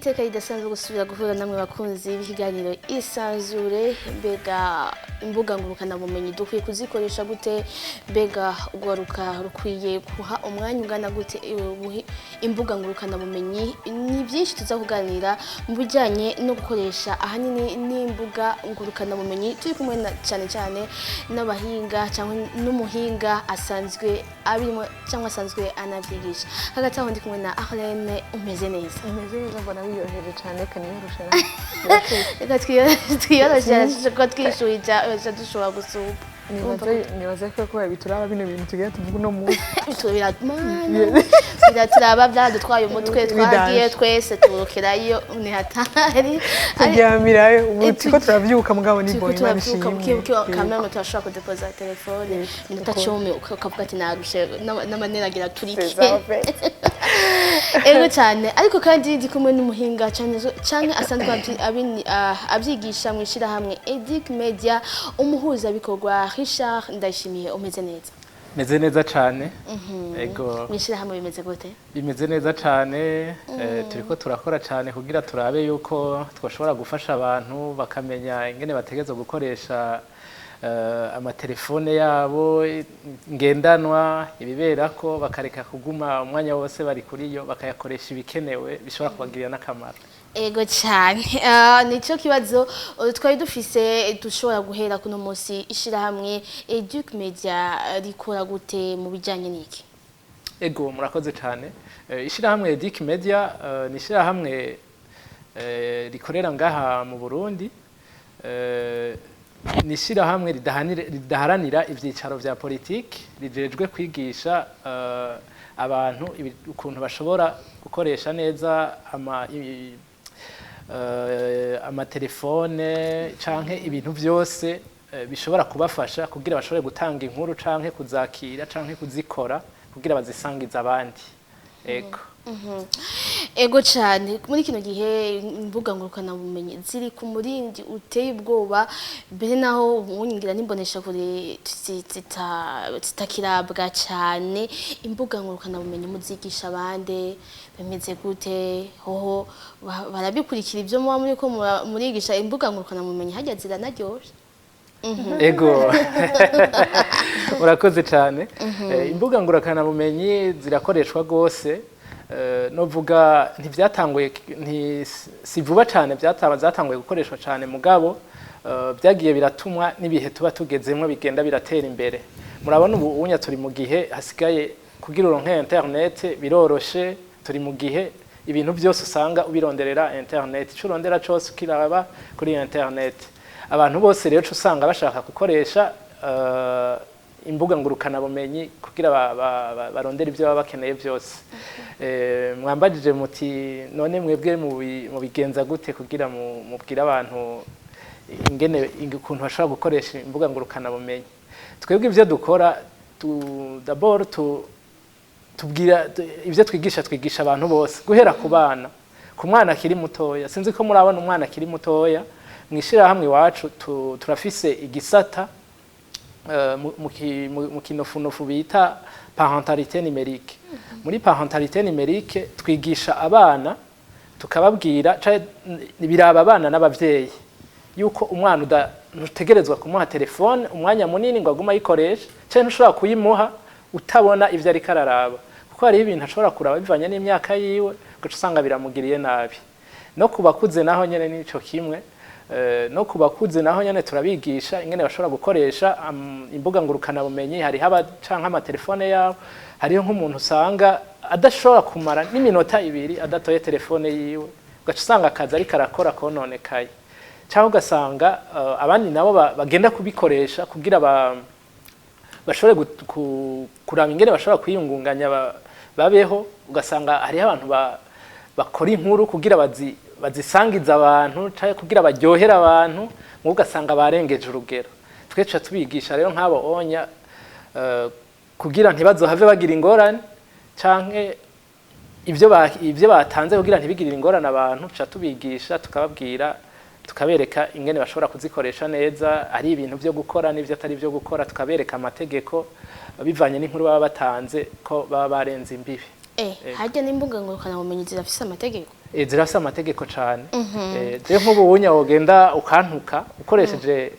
Iteka ridasanzwe gusubira guhura namwe bakunzi b'ikiganiro Isanzure. Mbega imbuga ngurukanabumenyi dukwiye kuzikoresha gute? Mbega urwaruka rukwiye guha umwanya ungana gute imbuga ngurukanabumenyi? Ni byinshi tuza kuganira mu bijyanye no gukoresha ahanini n'imbuga ngurukanabumenyi, turi kumwe na cyane cyane n'abahinga cyangwa n'umuhinga asanzwe abirimo cyangwa asanzwe anavyigisha. Hagati aho ndi kumwe na Arlene. Umeze neza? Umeze neza, mbona wiyoheje cyane, kaniyoroshe. Reka twiyoroshe kuko twishuhije dushobora gusupa. Nibaze ko kubera bituraba bino bintu tugira tuvuga uno munsi. Biraturaba, byaradutwaye umutwe, twagiye twese turukirayo, ni hatari. Turyamirayo ubu, turiko turavyuka, mugabo ni turiko bon, Imana turavyuka buke ishimwe. Buke kameme turashobora kudepoza telefone iminota 10, ukavuga ati narushe n'amanera agira turike. C'est ça, en fait. Ego cyane, ariko kandi ndi kumwe n'umuhinga cyane cyane asanzwe abyigisha mu ishyirahamwe Edic Media, umuhuzabikorwa Richard Ndayishimiye. Umeze neza? Meze neza cyane, ego. Mu ishyirahamwe bimeze gute? Bimeze neza cyane, turiko turakora cyane kugira turabe yuko twashobora gufasha abantu bakamenya ingene bategerezwa gukoresha amatelefone yabo ngendanwa, ibiberako, bakareka kuguma umwanya wose bari kuri yo, bakayakoresha ibikenewe bishobora kubagirira n'akamaro. Ego cyane. Nicyo kibazo twari dufise dushobora guhera kuno munsi. Ishyirahamwe Educ Media rikora gute mu bijyanye n'iki? Ego, murakoze cyane. Ishyirahamwe Edic Media ni ishyirahamwe rikorera ngaha mu Burundi. Ni ishyirahamwe ridaharanira ivyicaro vya politiki, rijejwe kwigisha abantu ukuntu bashobora gukoresha neza amatelefone canke ibintu vyose bishobora kubafasha kugira bashobore gutanga inkuru canke kuzakira canke kuzikora kugira bazisangize abandi. Ego. Ego cyane. Muri kino gihe imbuga ngurukanabumenyi ziri ku murindi uteye ubwoba, mbere naho ubunyingira n'imbonesha kure zitakirabwa cyane. Imbuga ngurukanabumenyi muzigisha abande? Bimeze gute hoho? Barabikurikira ibyo muba muri ko murigisha? Imbuga ngurukanabumenyi hajya ziranaryoshe? Ego, urakoze cyane. Imbuga ngurukanabumenyi zirakoreshwa rwose. Novuga ntivyatanguye, si vuba cyane zatanguye gukoreshwa cyane, mugabo byagiye biratumwa n'ibihe tuba tugezemwo, bigenda biratera imbere. Murabona ubu unya turi mu gihe hasigaye kugira uronke internet biroroshe, turi mu gihe ibintu byose usanga ubironderera internet, ico urondera cose ukiraba kuri internet. Abantu bose rero uca usanga bashaka gukoresha imbuga ngurukanabumenyi kugira barondere ibyo baba bakeneye byose. Mwambajije muti none mwebwe mubigenza gute kugira mubwire abantu ingene ukuntu bashobora gukoresha imbuga ngurukanabumenyi? Twebwe ibyo dukora, d'abord tubwira ibyo twigisha, twigisha abantu bose guhera ku bana, ku mwana akiri mutoya. Sinzi ko murabona umwana akiri mutoya. Mu ishyirahamwe iwacu turafise igisata mu kinofunofu bita parentalité numérique. Muri parentalité numérique twigisha abana, tukababwira, biraba abana n'abavyeyi, yuko umwana ntutegerezwa kumuha telefone umwanya munini ngo agume ayikoresha, canke ntushobora kuyimuha utabona ivyo ariko araraba, kuko hariho ibintu ashobora kuraba bivanye n'imyaka yiwe, ugaca usanga biramugiriye nabi. No ku bakuze naho nyene nico kimwe. No ku bakuze naho nyene turabigisha ingene bashobora gukoresha imbuga ngurukanabumenyi. Hariho aba canke amatelefone yabo, hariho nk'umuntu usanga adashobora kumara n'iminota 2 adatoye telefone yiwe, ugaca usanga akazi ariko arakora kononekaye, cyangwa ugasanga abandi nabo bagenda kubikoresha kugira bashobore kuraba ingene bashobora kwiyungunganya babeho, ugasanga hariho abantu bakora inkuru kugira bazisangize abantu canke kugira baryohere abantu, mu ugasanga barengeje urugero. Twe tuca tubigisha rero nk'abo onya kugira ntibazohave bagira ingorane canke ibyo batanze kugira ntibigirire ingorane abantu. Tuca tubigisha, tukababwira, tukabereka ingene bashobora kuzikoresha neza, ari ibintu byo gukora n'ibyo atari byo gukora, tukabereka amategeko bivanye n'inkuru baba batanze ko baba barenze imbibi. Harya n'imbuga ngurukanabumenyi zirafise amategeko? Zirafise amategeko cane. Je nk'ubu wunya wogenda ukantuka ukoresheje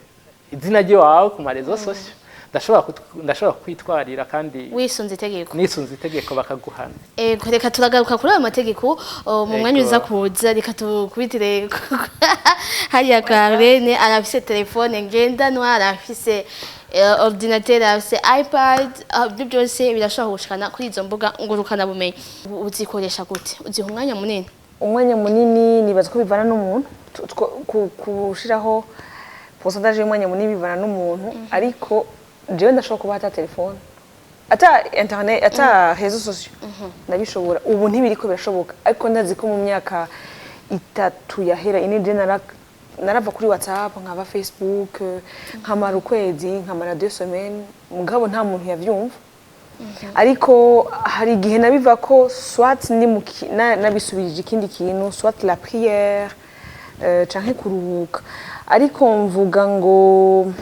izina ry'iwawe ku ma réseaux sociaux, ndashobora kwitwarira kandi wisunze itegeko. Nisunze itegeko bakaguhana. Ego, reka turagaruka kuri ayo mategeko mu mwanya uza kuza. Reka tukubitire hariya kwa Rene. Arafise telefone ngendanwa, arafise ordinateur, arafise iPad. Ibyo byose birashobora gushikana kuri izo mbuga ngurukanabumenyi. Uzikoresha gute? Uziha umwanya munini? Umwanya munini nibaza ko bivana n'umuntu. Kushiraho pourcentage y'umwanya munini bivana n'umuntu, ariko jewe ndashobora kuba ata telefone, ata internet, ata réseaux sociaux, ndabishobora. Ubu ntibiriko birashoboka, ariko ndazi ko mu myaka 3 yahera, 4, je narava kuri WhatsApp, nkava Facebook, nkamara ukwezi, nkamara 2 semaines, mugabo nta muntu yavyumva. Ariko hari igihe nabiva ko soit ndi mu nabisubirije ikindi kintu, soit la prière, canke kuruhuka. Ariko mvuga ngo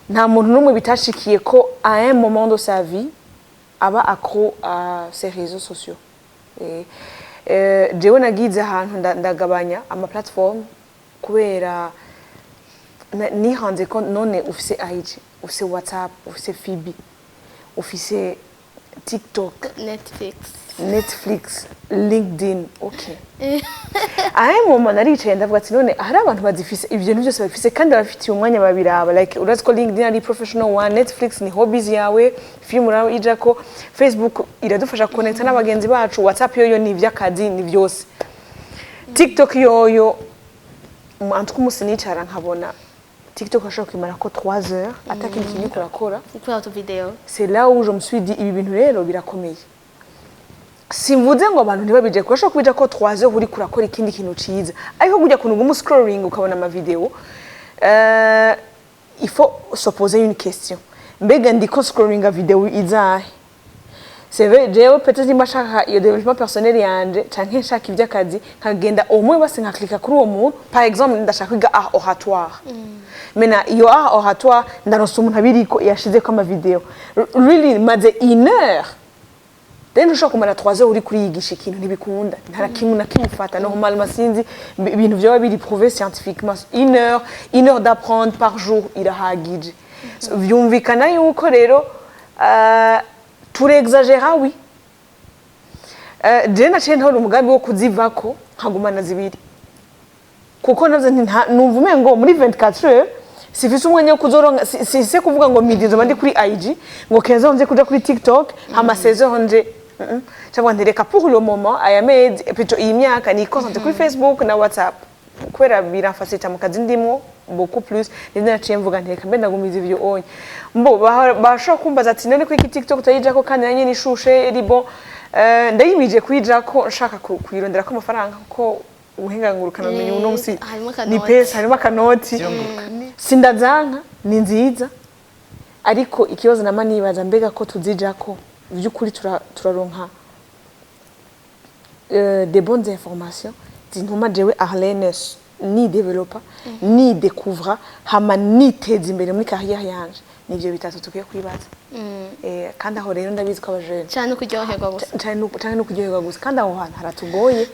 nta muntu n'umwe bitashikiye ko à un moment de sa vie aba accro à ces réseaux sociaux. Jewe nagize ahantu ndagabanya ama plateforme kubera nihanze ko none ufise IG, ufise WhatsApp, ufise FB, ufise TikTok, Netflix. Netflix, LinkedIn, ok. À un moment naricaye ndavuga ati none hari abantu bazifise, ibyo bintu byose babifise kandi babifitiye umwanya babiraba. Like urazi ko LinkedIn ari professional one, Netflix ni hobbies yawe, film ijako, Facebook iradufasha connecta n'abagenzi bacu, WhatsApp yoyo ni ivy'akazi, ni byose, TikTok yoyo en tout cas umunsi nicara nkabona TikTok ashobora kwimara ko 3 heures atakindi kintu uriko urakora. Gukora utu video. C'est là où je me suis dit ibi bintu rero birakomeye. Simvuze ngo abantu ntibabije, kuko urashobora kubija ko 3 heures uriko urakora ikindi kintu ciza, ariko kujya kuntu ugumu scrolling ukabona ama video, il faut se poser une question: mbega ndiko scrollinga video izahe? C'est vrai, jewe peut-être nimba nshaka iyo développement personnel yanje canke nshaka ivy'akazi, nkagenda au moins basi nkaklika kuri uwo muntu. Par exemple ndashaka kwiga art oratoire, mena iyo art oratoire ndaronse umuntu abiriko yashizeko ama video. Really maze une heure rero ntushobora kumara 3 heures uri kuriyigisha ikintu, ntibikunda, nta kimwe na kimwe ufata. Normalement sinzi ibintu vyoba biri prouvé scientifiquement, une heure d'apprendre par jour irahagije. So, vyumvikana yuko rero turexagera, oui. Je naciye ntora umugambi wo kuzivako nkagumana zibiri, kuko navyo numva umengo muri 24 heures sifise umwanya wo kuzoronka. Si kuvuga ngo midi nzoba ndi kuri IG, ngo 15 nze kuja kuri TikTok, hama 16 nje. Cyangwa ntereka pour le moment aya mezi, plutôt iyi myaka, ni concentre kuri Facebook na WhatsApp kubera biramfacilita mu kazi ndimwo beaucoup plus. Nivyo naciye mvuga ntereka mbe ndagumiza ivyo onye mbo bashobora kumbaza ati none ko iki TikTok utayijako kandi nanye nishushe iri bon. Ndayimije kuyijako nshaka kuyironderako amafaranga, kuko ubuhinga ngurukanabumenyi uno musi Harimo ni akanoti. pesa, harimo akanoti. Sindazanka, ni nziza, ariko ikibazo nama nibaza, mbega ko tuzijako by'ukuri turaronka des bonnes informations zintuma jewe Arlene ni developa, ni découvra, hama niteza imbere muri carrière yanje? Nivyo bitatu tukwiye kwibaza. Kandi aho rero ndabizi ko abajene cyane kuryoherwa gusa. Canke no kuryoherwa gusa, kandi aho hantu haratugoye.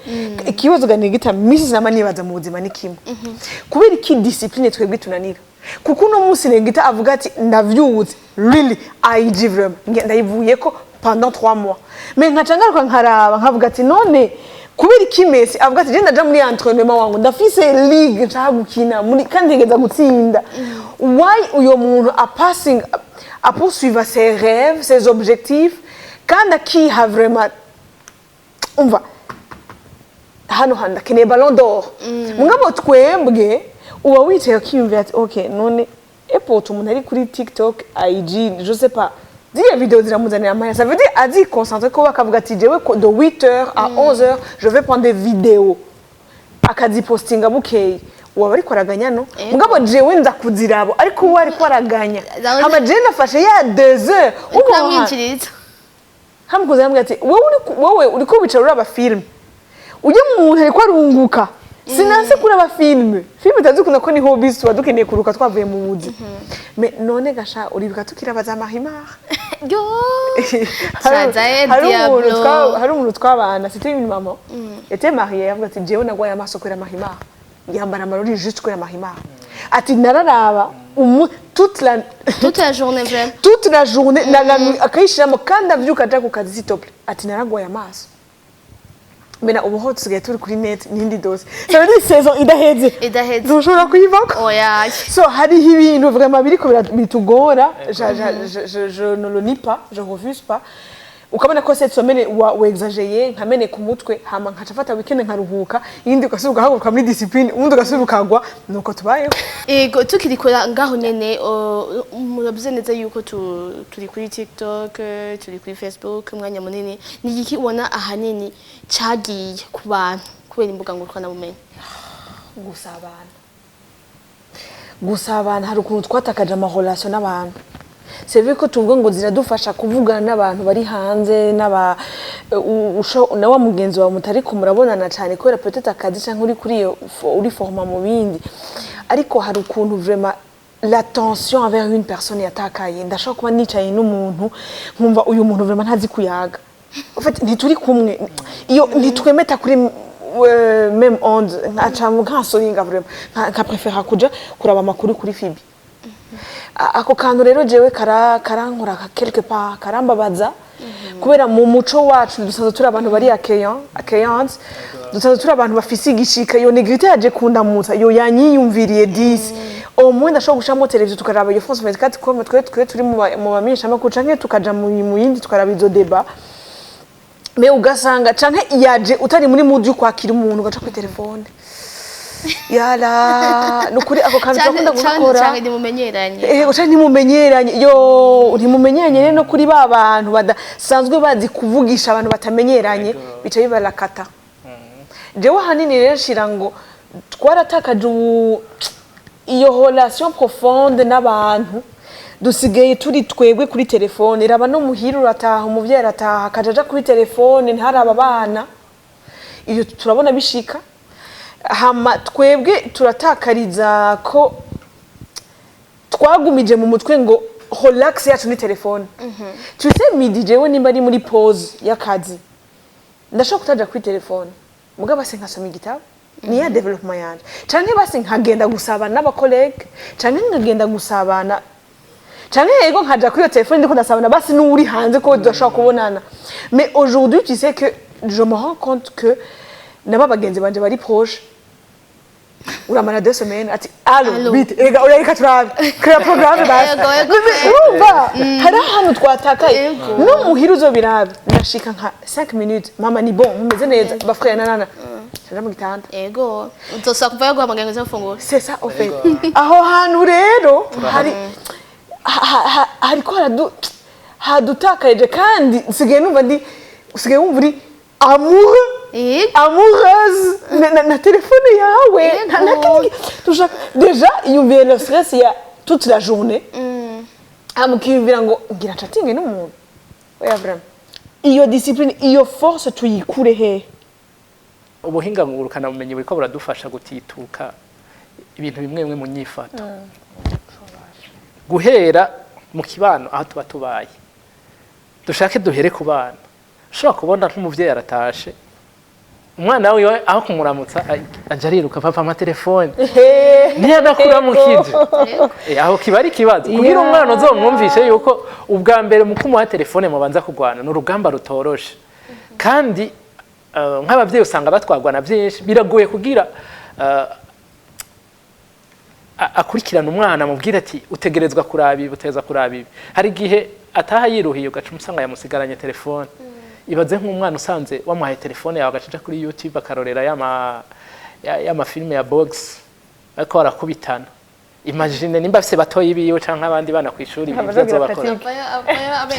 Ikibazo ga nigita misi nama nibaza mu buzima ni kimwe: kubera iki discipline twebwe tunanira? Kuko uno munsi Negita avuga ati ndavyutse, really IG vraiment ndayivuyeko pendant 3 mois, mais nkaca ngaruka nkaraba nkavuga ati none kubera iki Messi avuga ati je ndaja muri entraînement wangu, ndafise ligue nshaka gukina muri kandi ntegeza gutsinda? Why uyo muntu a passing a poursuivre ses rêves, ses objectifs, kandi akiha vraiment, umva hano hantu ndakeneye Ballon d'Or? Mugabo twebwe uba wicaye ukiyumvira ati ok, none epote umuntu ari kuri TikTok, IG, je sais pas, ziriya video ziramuzanira amahera, ça veut dire azi concentre ko bakavuga ati jewe ko de 8h à 11h je vais prendre des vidéos, akazipostinga bukeye, uwo ariko araganya no. Mugabo jewe nza kuziraba, ariko uwo ariko araganya, hama jewe nafashe ya 2 heures. Uriko uramwinjiriza. Hamukoze yambwira ati wowe uriko wicara uraba film, ujya muntu ariko arunguka. Sinanse kuraba film, film itazikunda ko ni hobbies, tuba dukeneye kuruka twavuye mu buzi. Mais none gasha uribuka tukiraba za Marimar? Yo Cazaye. Hari umuntu Diablo. Hari umuntu twabana, c'était une maman, était mariée, avuga ati: "Jewe nagwaye amaso kubera Marimar." Yambara amarori juste kubera Marimar. Ati: "Nararaba toute la Toute la journée, vraiment. Toute la journée na nuit." Akayishiramo kandi avyuka aja ku kazi, s'il te plaît. Ati: "Naragwaye amaso." Mena ubu ho tusigaye turi kuri net n'indi dose, ça veut dire saison idaheze. Idaheze. Ntushobora kuyivako. Oya. So hariho ibintu vraiment biriko bitugora. Je ne le nie pas, je refuse pas. Ukabona ko cette semaine wa wexageye, nkameneka umutwe, hama nkaca mfata weekend nkaruhuka, iyindi ugasubira ugahaguruka muri discipline, ubundi ugasubira ukagwa. Nuko tubayeho. Ego, tukiri kora ngaho nyene, muravuze neza yuko turi kuri TikTok, turi kuri Facebook umwanya munini. Ni igiki ubona ahanini cagiye ku bantu kubera imbuga ngurukanabumenyi? Gusabana, gusabana. Hari ukuntu twatakaje ama relations n'abantu. C'est vrai ko tuvuga ngo ziradufasha kuvugana n'abantu bari hanze, n'aba na wa mugenzi wawe mutariko murabonana cyane kubera peut-être akazi cyangwa uri kuri iyo uri forma mu bindi, ariko hari ukuntu vraiment l'attention envers une personne yatakaye. Ndashobora kuba nicaye n'umuntu, nkumva uyu muntu vraiment ntazi kuyaga. En fait, ntituri kumwe, iyo ntitwemeta kuri même onde, nkaca nkasohinga vraiment, nka préféra kuja kuraba amakuru kuri Fibi. Ako kantu rero jewe karankora quelque part, karambabaza, kubera mu muco wacu dusanzwe turi abantu bari accueillants, dusanzwe turi abantu bafise igishika. Iyo Negrita yaje kundamutsa, iyo yanyiyumviriye disi, au moins ndashobora gushiramo televiziyo tukaraba iyo France 24, comme twe turi mu bamenyeshamakuru, canke tukaja mu yindi tukaraba izo débat. Mais ugasanga canke yaje utari muri mood yo kwakira umuntu, ugaca kuri telefone. Yala, nukuri ako kantu turakunda gukora. Canke ntimumenyeranye. Canke ntimumenyeranye. Yo ntimumenyeranye rero, no kuri ba bantu badasanzwe bazi kuvugisha abantu batamenyeranye, bica bibarakata. Jewe ahanini rero nshira ngo twaratakaje ubu iyo relation profonde n'abantu. Dusigaye turi twebwe kuri telefone. Raba no muhira, urataha, umuvyeyi arataha akaja aja kuri telefone, ntaraba abana. Iyo turabona bishika. Hama twebwe turatakariza ko twagumije mu mutwe ngo relax yacu ni telefone. Tu sais, midi jewe nimba ari muri pause y'akazi, ndashobora kutaja kuri telefone, mugabo basi nkasoma igitabo, ni ya développement yanje, canke basi nkagenda gusabana n'aba collègues, canke nkagenda gusabana, canke yego nkaja kuri iyo telefone ndiko ndasabana basi n'uri hanze ko tudashobora kubonana. Mais aujourd'hui, tu sais que je me rends compte que nabo bagenzi banje bari proche, uramara 2 semaines ati: "Allo?" Allo. "Bite?" "Ega oya, reka turabe krea programme basi." Yego, yego. Urumva hari ahantu twatakaye. Yego. No muhira uzobirabe, ndashika nka 5 minutes: "Mama, ni bon, mumeze neza ba frère?" Nanana nja mu gitanda. Ego, uzosaba kuvayo guhamagara ngo uze gufungura. C'est ça, au fait. Aho hantu rero hari hariko haradutakarije, kandi nsigaye numva ndi, usigaye wumva uri amoureux, amoureuse na telefone yawe. Nta kindi tushaka. Déjà iyumviye le stress ya toute la journée, hama ukiyumvira ngo ngira ncatinge n'umuntu. Oya, vraiment, iyo discipline, iyo force tuyikure hehe? Ubuhinga ngurukanabumenyi buriko buradufasha gutituka ibintu bimwe bimwe mu nyifato, guhera mu kibano aho tuba tubaye. Dushake duhere ku bana. Ushobora kubona nk'umuvyeyi aratashe, umwana wiwe aho kumuramutsa aja ariruka: "Papa, amatelefone." Ntiyanakuramukije. Aho kiba ari ikibazo kugira umwana uzomwumvishe yuko ubwa mbere mu kumuha telefone mubanza kurwana. Ni urugamba rutoroshe, kandi nk'abavyeyi usanga batwarwa na byinshi. Biragoye kugira akurikirana umwana, amubwira ati: "Utegerezwa kuraba ibi, utegerezwa kuraba ibi." Hari igihe ataha yiruhiye, ugaca umusanga yamusigaranye telefone. Ibaze nk'umwana usanze wamuhaye telefone yawe, agaca aja kuri YouTube akarorera y'ama films ya boxe ariko barakubitana. Imagine nimba afise batoyi biwe canke abandi bana kw'ishuri, ibyo azobakora.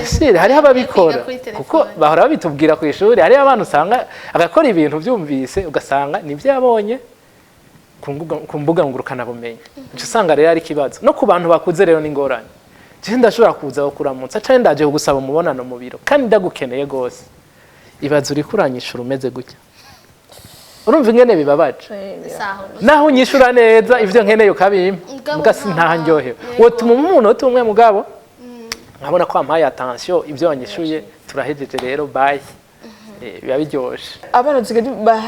Si, hariho ababikora kuko bahora babitubwira ku ishuri. Hariho abana usanga agakora ibintu byumvise, ugasanga nibyo yabonye ku mbuga ngurukanabumenyi. Uca usanga rero ari ikibazo. No ku bantu bakuze rero ni ingorane. Jewe ndashobora kuza kukuramutsa canke ndaje kugusaba umubonano mu biro kandi ndagukeneye gose. Ibaze uriko uranyishura umeze gutya. Urumva ingene bibabaje? Naho unyishura neza, ivyo nkeneye ukabimpa, Mugabo muga sintanryohewe. Wotuma umunota umwe, mugabo Nkabona ko wampaye attention, ibyo wanyishuye turahejeje rero, bye. Biba biryoshe. Abana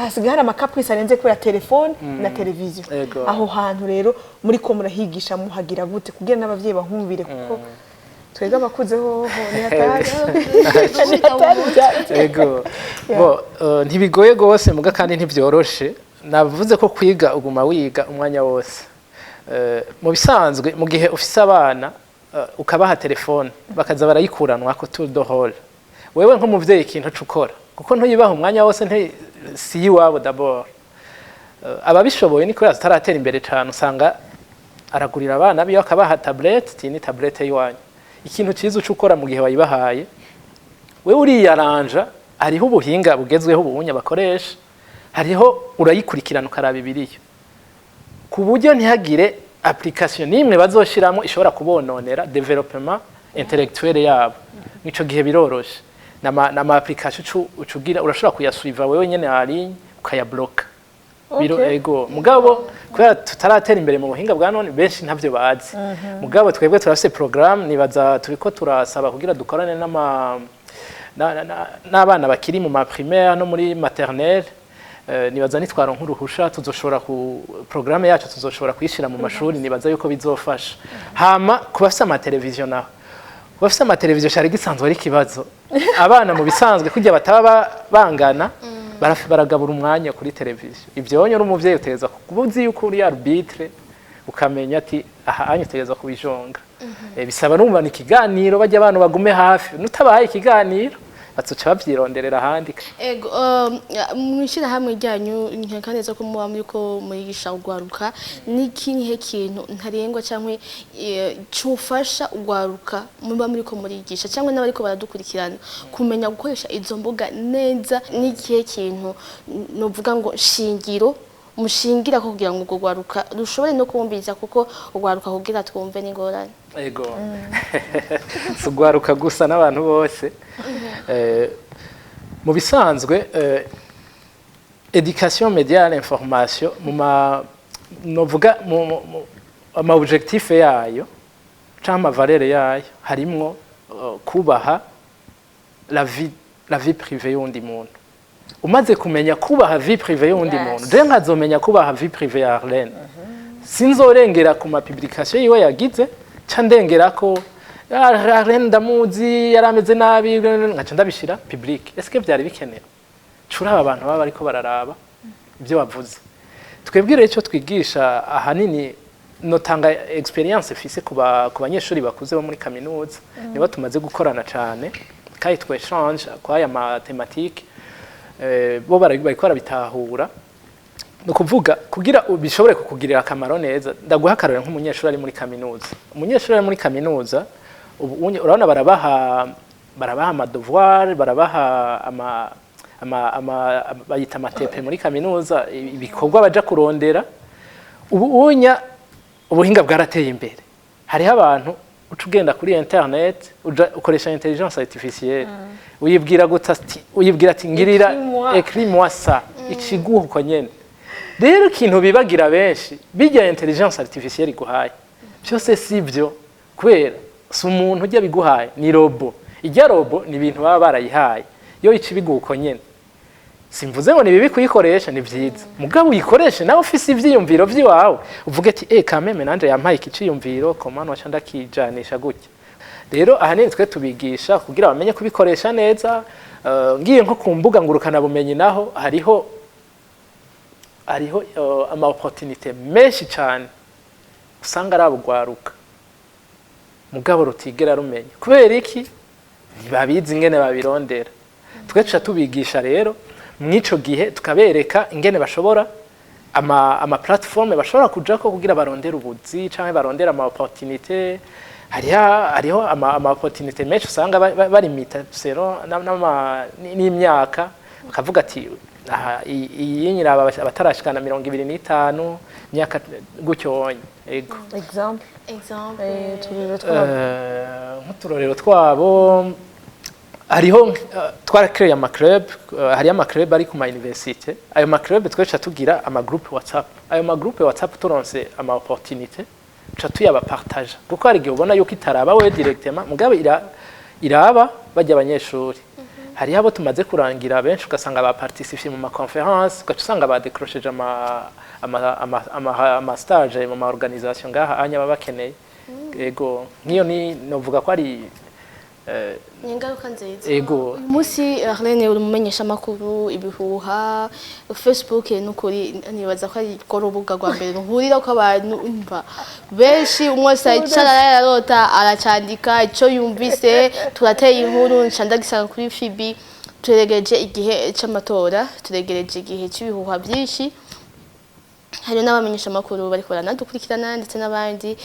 hasigaye hari ama caprices arenze kubera telefone na televiziyo. Aho hantu rero muri ko murahigisha, muhagira gute kugira n'abavyeyi bahumvire? Kuko twebwe abakuze hoho ni hatari, ni hatari. Ego, bo ntibigoye gose muga kandi ntibyoroshe. Navuze ko kwiga uguma wiga umwanya wose. Mu bisanzwe, mu gihe ufise abana ukabaha telefone bakaza barayikuranwa ko tour de rôle, wewe nk'umuvyeyi ikintu cukora, kuko ntuyibaha umwanya wose, si iwabo d'abord. Ababishoboye, ni kubera tutaratera imbere cyane, usanga aragurira abana biwe akabaha tablette, ti ni tablette y'iwanyu. Ikintu cyiza uca ukora mu gihe wayibahaye, wewe uriyaranja. Hariho ubuhinga bugezweho ubuhunya bakoresha, hariho urayikurikirana ukaraba ibiriyo, ku buryo ntihagire application n'imwe bazoshiramo ishobora kubononera développement intellectuel yabo. Mw'ico gihe biroroshe, nama application ucugira urashobora kuyasuiva wewe nyene en ligne, ukayabloka. Ego, mugabo kubera tutaratera imbere mu buhinga bwa none, benshi ntavyo bazi. Mugabo twebwe turafise programme, nibaza turiko turasaba kugira dukorane n'ama n'abana bakiri mu ma primaire no muri maternelle. Nibaza nitwaronka uruhusha tuzoshobora ku programme yacu tuzoshobora kuyishira mu mashuri. Nibaza yuko bizofasha. Hama ku bafise amateleviziyo naho, ku bafise amateleviziyo cari gisanzwe ari ikibazo. Abana mu bisanzwe kurya bataba bangana, baragabura umwanya kuri televiziyo. Ivyo wonye uri umuvyeyi utegerezwa kuba uzi yuko uri arbitre, ukamenya ati aha anya utegerezwa kubijonga. Bisaba numva ni ikiganiro, bajya abantu bagume hafi, nutabahaye ikiganiro bazoca bavyironderera ahandi. Ego, mw'ishirahamwe ryanyu, nkeka neza ko muba muriko murigisha urwaruka, n'ikihe kintu ntarengwa cyangwa cufasha urwaruka muba muriko murigisha cyangwa n'abariko baradukurikirana kumenya gukoresha izo mbuga neza? N'ikihe kintu novuga ngo shingiro mushingira ko kugira ngo urwo rwaruka rushobore no kumviriza? Kuko urwaruka kugira twumve n'ingorane. Ego, si ugwaruka gusa, n'abantu bose. Mu bisanzwe éducation média l'information mu ma novuga mu ama objectif yayo canke ama valeur yayo harimwo kubaha la vie privée y'undi muntu. Umaze kumenya kubaha vie privée y'undi muntu, je nkazomenya kubaha vie privée ya Arlene, sinzorengera ku ma publication yiwe yagize, ca ndengera ko "Ah, Arlene ndamuzi yarameze nabi", nkaca ndabishira public. Est-ce que vyari bikenewe? Curaba abantu baba bariko bararaba ibyo wavuze. Twebwe rero icyo twigisha ahanini, notanga expérience fise ku banyeshuri bakuze bo muri kaminuza, nibo tumaze gukorana cane kandi twéchange kwaya ma thématique, bo bariko barabitahura. Ni ukuvuga kugira bishobore kukugirira akamaro neza, ndaguha akarorero nk'umunyeshuri ari muri kaminuza. Umunyeshuri ari muri kaminuza ubu urabona barabaha ama devoir, barabaha ama bayita ama TP muri kaminuza, ibikorwa baja kurondera. Ubu unya ubuhinga bwarateye imbere, hariho abantu uca ugenda kuri internet, uja ukoresha intelligence artificielle, uyibwira guta ati, uyibwira ati ngirira Écris-moi. Écris-moi ça, ikiguha uko nyene. Rero ikintu bibagira benshi, bijya intelligence artificielle iguhaye byose si byo, kubera si umuntu ujya biguhaye, ni robot. Ijya robot ni ibintu baba barayihaye, yo ica ibiguha uko nyene. Simvuze ngo ni bibi kuyikoresha, ni byiza, mugabo uyikoreshe nawe ufise ivyiyumviro vy'iwawe, uvuge ati eh kameme nanje yampaye iki ciyumviro, comment waca ndakijanisha gutya. Rero ahanini twe tubigisha kugira bamenye kubikoresha neza. Ngiye nko ku mbuga ngurukana bumenyi naho, hariho ama opportunité menshi cyane usanga ari abugwaruka mugabo rutigera rumenya. Kubera iki? Ntibabizi ingene babirondera. Twe tuca tubigisha rero mw'ico gihe, tukabereka ingene bashobora ama plateforme bashobora kujako kugira barondere ubuzi canke barondere ama opportunité. Hariho ama opportunité menshi usanga barimita selon n'imyaka, bakavuga ati aha iyi nyiraba abatarashikana 25 imyaka gutyo wonye. Ego. Exemple? Exemple. Uturere twabo. Nk'uturorero twabo hariho twarakreye ama club, hariyo ama club ari ku ma université. Ayo ma club twese tugira ama groupe WhatsApp. Ayo ma groupe WhatsApp turonse ama opportunité. Tuca tuyabapartaja, kuko hari igihe ubona yuko itaraba wewe directement, mugabo iraba bajya abanyeshuri. Hariho abo tumaze kurangira benshi, ugasanga baparticipe mu ma conférence, ugaca usanga badécrocheje ama stage mu ma organisation ngaha anya baba bakeneye. Ego, nk'iyo ni novuga ko ari Ni ingaruka nziza. Ego. Uyu munsi, Arlene, uri umumenyeshamakuru. Ibihuha, Facebook, nukuri nibaza ko ari rwo rubuga rwa mbere ruhurirako abantu, umva, benshi. Umwe wese yicara ararota, aracandika icyo yumvise, turateye inkuru, nca ndagisanga kuri FB. Turegereje igihe c'amatora, turegereje igihe cy'ibihuha byinshi. Hari n'abamenyeshamakuru bariko baranadukurikirana ndetse n'abandi.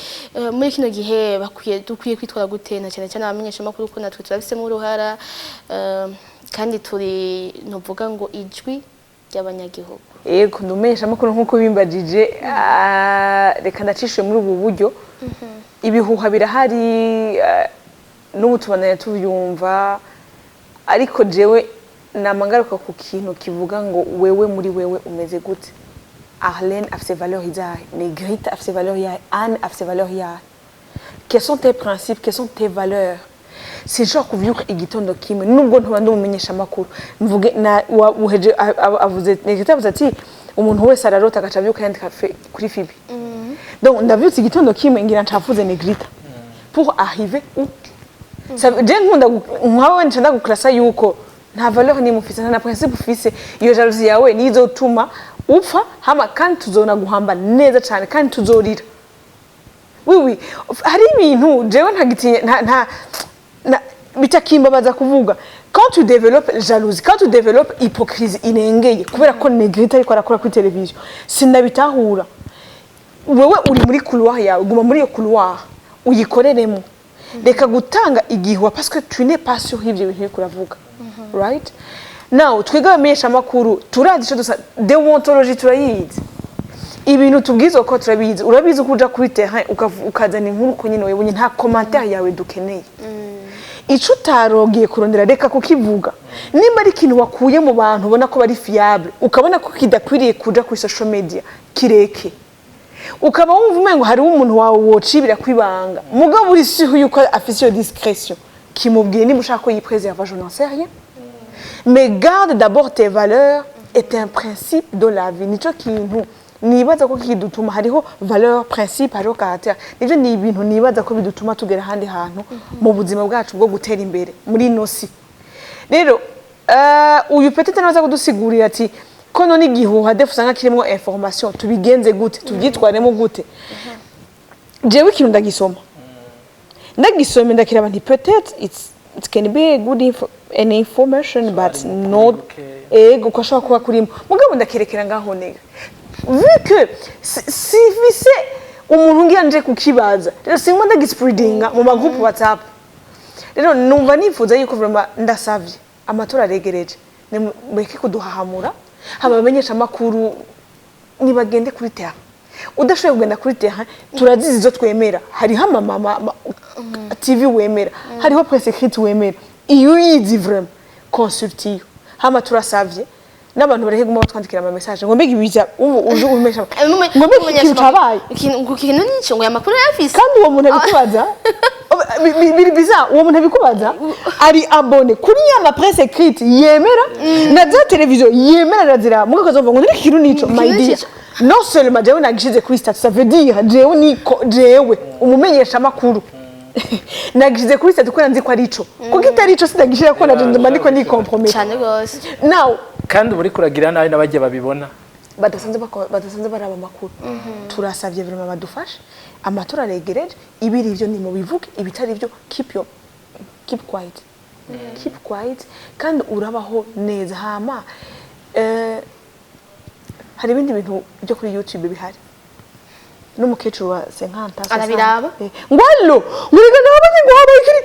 Muri kino gihe bakwiye, dukwiye kwitwara gute, na cyane cyane abamenyeshamakuru, ko natwe turabifisemo uruhara, kandi turi, ntuvuga ngo ijwi ry'abanyagihugu? Yego, ndumenyesha amakuru nk'uko bimbajije. Reka ndacishe muri ubu buryo. Ibihuha birahari, n'ubu tubandanya tubyumva, ariko jewe nama ngaruka ku kintu kivuga ngo wewe muri wewe umeze gute? Arlene afise valeur izahe? Negrita afise valeur yahe? Anne afise valeur yahe? Quels sont tes principes? Quelles sont tes valeurs? Sinshobora kuvyuka igitondo kimwe, nubwo ntoba ndi umumenyeshamakuru, mvuge na uheje avuze, Negrita avuze ati umuntu wese ararota agaca avyuka yandika kuri FB. Donc ndavyutse igitondo kimwe ngira ncafuze Negrita pour arriver où? Je nkunda nkawe nca ndaguklasa yuko nta valeur nimwe ufise, nta na principe ufise. Iyo jalousie yawe niyo izotuma upfa, hama kandi tuzona guhamba neza cane kandi tuzorira. Oui, hari ibintu jewe ntagitinya, nta bitakimbabaza kuvuga. Quand tu développes jalousie, quand tu développes hypocrisie irengeye kubera ko Negrita ariko arakora kuri televiziyo, sinabitahura. Wewe uri muri couloir yawe, guma muri iyo couloir uyikoreremo, reka gutanga igihuha parce que tu n'es pas sûr y'ivyo bintu uriko uravuga. Right now, twebwe abamenyesha amakuru turazi ico dusa, déontologie turayizi, ibintu tubwirizwa ko turabizi. Urabizi ko uja kuri terrain ukazana inkuru uko nyene webonye, nta commentaire yawe dukeneye. Ico utarogiye kurondera, reka kukivuga. Nimba ari ikintu wakuye mu bantu ubona ko bari fiable, ukabona ko kidakwiriye kuja kuri social media, kireke. Ukaba wumva umengo hariho umuntu wawe wocibira kwibanga, mugabo uri sûr yuko afise iyo discrétion, kimubwiye niba ushaka ko yipréserva, je n'en sais rien. Mais garde d'abord tes valeurs et tes principes de la vie. Nico kintu nibaza ko kidutuma, hariho valeur, principe, hariho caractère. Nivyo ni ibintu nibaza ko bidutuma tugera ahandi hantu mu buzima bwacu bwo gutera imbere muri ino si. Rero uyu peut-être naza kudusigurira ati ko none igihuha des fois usanga kirimwo information, tubigenze gute, tubyitwaremo gute? Jewe ikintu ndagisoma, ndagisoma, ndakiraba nti peut-être it can be a good info, an information, but not ego ko ashobora kuba kurimo, mugabo ndakerekera ngaho nega vu que sifise umuntu ngira nje kukibaza. Rero singuma ndagispreadinga mu magroupe WhatsApp. Rero numva nifuza yuko vraiment, ndasavye, amatora aregereje, nimureke kuduhahamura. Haba abamenyesha amakuru nibagende kuri terrain. Udashoboye kugenda kuri terrain, turazizi izo twemera. Hariho amamama TV wemera, hariho presse écrite wemera, iyo uyizi vraiment consulte iyo. Hama turasavye n'abantu bareke guma batwandikira ama message ngo mbega ibija ubu uje umesha ngo mbega ikintu cabaye. Ikintu, ikintu nico, ngo aya makuru yafise. Kandi uwo muntu abikubaza biri bizarre. Uwo muntu abikubaza ari abonné kuri ya ma presse écrite yemera na za televiziyo yemera, arazira muga akazumva ngo niki kintu nico. My dear, nico. Non seulement jewe nagishize kuri statut, ça veut dire jewe niko jewe umumenyesha makuru nagishize kuri statut kubera nzi ko ari ico, kuko itari ico sindagishira, ko naje ndumva ndiko ni compromis. Cyane rwose. Now Kandi uba uriko uragira nabi n'abajya babibona. Badasanzwe baraba amakuru. Turasavye vraiment badufashe, amatora aregereje. Ibiri ivyo ni mubivuge, ibitari ivyo keep quiet, keep quiet, kandi urabaho neza. Hama hari ibindi bintu byo kuri YouTube bihari n'umukecuru wa 50 Arabiraba? Ngo allo, ngo reka nabonye ngo habaye ikiri.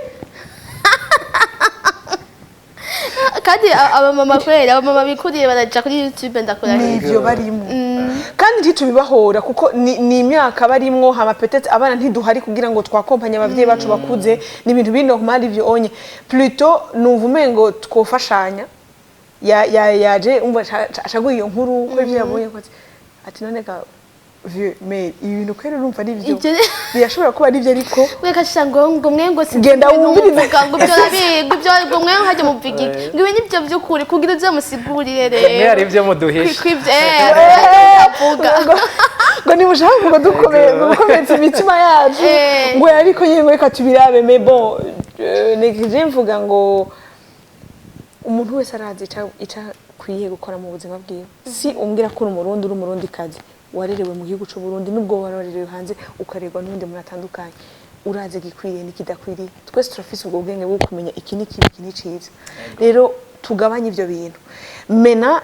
Kandi abamama, kwera abamama bikuriye baraja kuri YouTube, ndakora. Nivyo barimo, kandi ntitubibahora kuko ni imyaka barimwo. Hama peut-être abana ntiduhari kugira ngo twakompanye abavyeyi bacu bakuze. Ni ibintu biri normal ivyo onye. Plutôt numva umengo twofashanya. Ya ya yaje umva acaguye iyo nkuru ko ivyo yabonye ko ati none ga Vieux, mais ibi bintu kweri urumva ari byo? Ibyo Birashobora kuba ari byo, ariko wekasha ngo mwe ngo sinzi Genda ibintu wumvirize. muvuga, ngo ibyo ngo ibyo ngo mwe hajya muvuga iki, ngo ibi nibyo by'ukuri, kugira uze musigurire rero. Mwe hari ibyo muduhisha. Kwibyo avuga. Ngo nimushaka ngo dukomeye, ngo gukomeretsa imitima yacu. Ngo ariko nyine ngo reka tubirabe. Mais bon, nigije mvuga ngo umuntu wese arazi ico akwiye gukora mu buzima bwiwe. Si umbwira ko uri Umurundi, uri Umurundi kazi, warerewe mu gihugu c'u Burundi, nubwo wari warerewe hanze ukarerwa n'undi muntu atandukanye, urazi igikwiriye n'ikidakwiriye. Twese turafise ubwo bwenge bwo kumenya iki ni kibi, iki ni ciza. Rero tugabanye ivyo bintu mena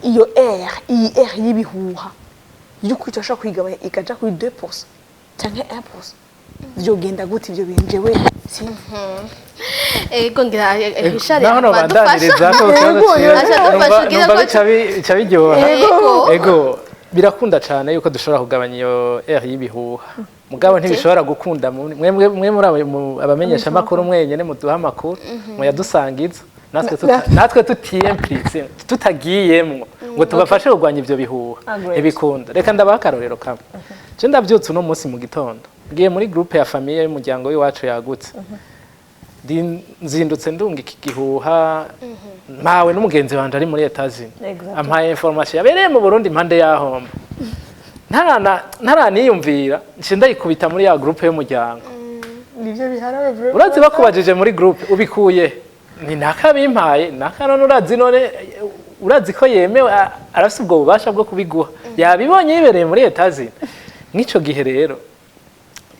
iyo ère, iyi ère y'ibihuha y'ukuri, turashobora kuyigabanya ikaja kuri 2% canke 1%. Vyogenda gute ivyo bintu? Jewe sinzi. Ego, ngira Richard Naho nobandaniriza ko ikibazo Yego, ciza. yego. Aca dufasha Numva kugira bica biryoha. Ego. Ego, birakunda cyane yuko dushobora kugabanya iyo ère y'ibihuha, mugabo ntibishobora gukunda mwe muri abamenyesha amakuru mwenyene muduha amakuru, muyadusangiza, natwe tutiyemplitse, tutagiyemwo ngo tubafashe kurwanya ivyo bihuha. Ah, great. Ntibikunda. Reka ndabaha akarorero kamwe. Je ndavyutse uno munsi mu gitondo, ngiye muri groupe ya famille y'umuryango w'iwacu yagutse. Nzindutse ndunga iki gihuha mpawe n'umugenzi wanje ari muri Etats-Unis. Ampaye information yabereye mu Burundi impande yahomba, ntaraniyumvira, nce ndayikubita muri ya groupe y'umuryango. Nivyo biharawe bro. Urazi bakubajije muri groupe ubikuye, ni nakabimpaye naka. None urazi, none urazi ko yemewe, arafise ubwo bubasha bwo kubiguha, yabibonye yibereye muri Etats-Unis. Mw'ico gihe rero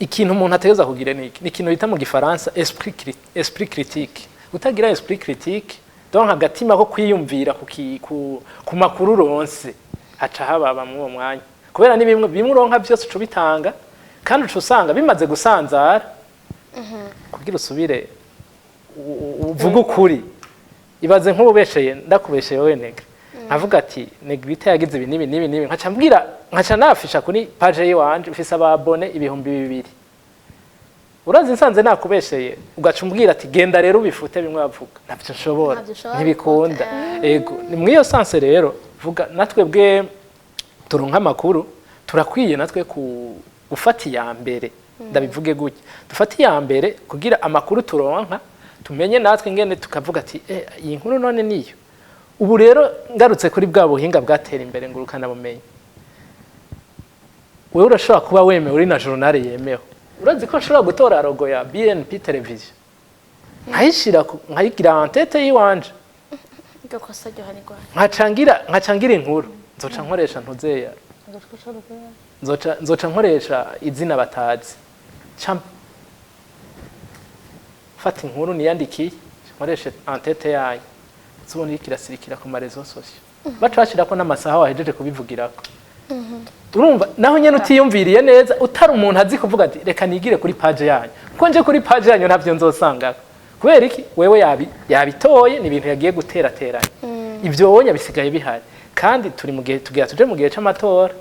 ikintu umuntu ategereza kugira ni iki? Ni ikintu bita mu Gifaransa esprit critique. Utagira esprit critique, donc agatima ko kwiyumvira ku makuru uronse, haca hababa muri uwo mwanya, kubera ni bimwe bimwe uronka byose uca ubitanga, kandi uca usanga bimaze gusanzara kugira usubire uvuge ukuri. Ibaze nk'ububesheye, ndakubesheye wowe Negre, nkavuga ati Negrita yagize ibi n'ibi n'ibi n'ibi, nkaca mbwira, nkaca nafisha kuri page yiwanje mfise aba abonnés 2000. Urazi nsanze nakubesheye, ugaca umbwira ati genda rero ubifute bimwe bavuga, ntabyo nshobora. Ntabyo ushobora. Ntibikunda. Gufata. Ego, ni mw'iyo sens rero vuga natwe bwe turonka amakuru, turakwiye natwe ku gufata iya mbere. Ndabivuge gutya, dufate iya mbere kugira amakuru turonka tumenye natwe ingene tukavuga ati iyi nkuru none niyo. Ubu rero ngarutse kuri bwa buhinga bwatera imbere ngurukana bumenyi, wewe urashobora kuba wemewe, uri na journal yemewe. Urazi ko nshobora gutora logo ya BNP television nkayishira nkayigira en-tête yiwanje? Iryo kosa ryohanirwa. Nkaca ngira inkuru, nzoca nkoresha ntuzeya, nzoca nkoresha izina batazi, ca fata inkuru niyandikiye, nkoreshe en-tête yayo, uzobona iriko irasirikira ku ma réseaux sociaux, baca bashirako n'amasaha wahejeje kubivugirako. Urumva naho nyene utiyumviriye neza, utari umuntu azi kuvuga ati reka nigire kuri page yanyu, kuko nje kuri page yanyu ntavyo nzosangako. Kubera iki? Wewe yabitoye, ni ibintu yagiye guterateranya. Ivyo wonya bisigaye bihari, kandi turi mu gihe tugira tuje mu gihe c'amatora.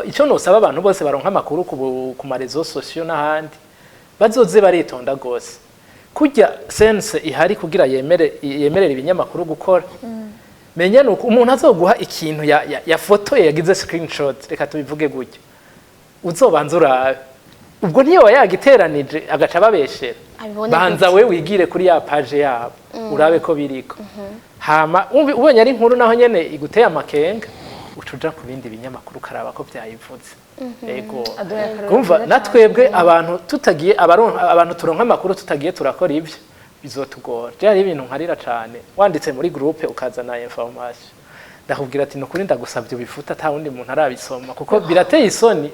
Icyo nosaba abantu bose baronka amakuru ku ma réseaux sociaux n'ahandi, bazoze baritonda gose. Kurya CNC ihari kugira yemerere ibinyamakuru gukora, menya nuko umuntu azoguha ikintu yafotoye, yagize screenshot, reka tubivuge gutyo, uzobanza urabe ubwo niyo yagiteranije agaca babeshera. Abibone Banza gute? we wigire kuri ya page yabo urabe ko biriko, hama ubonye ari inkuru naho nyene iguteye amakenga, uca uja ku bindi binyamakuru ukaraba ko vyayivuze. Ego. Aduhaye akarorero Kumva keza. Natwebwe abantu tutagiye, abantu turonka amakuru tutagiye turakora ivyo, bizotugora. Je hari ibintu nkarira cane, wanditse muri groupe ukazana information, ndakubwira ati nukuri ndagusabye ubifuta ata wundi muntu arabisoma, kuko birateye isoni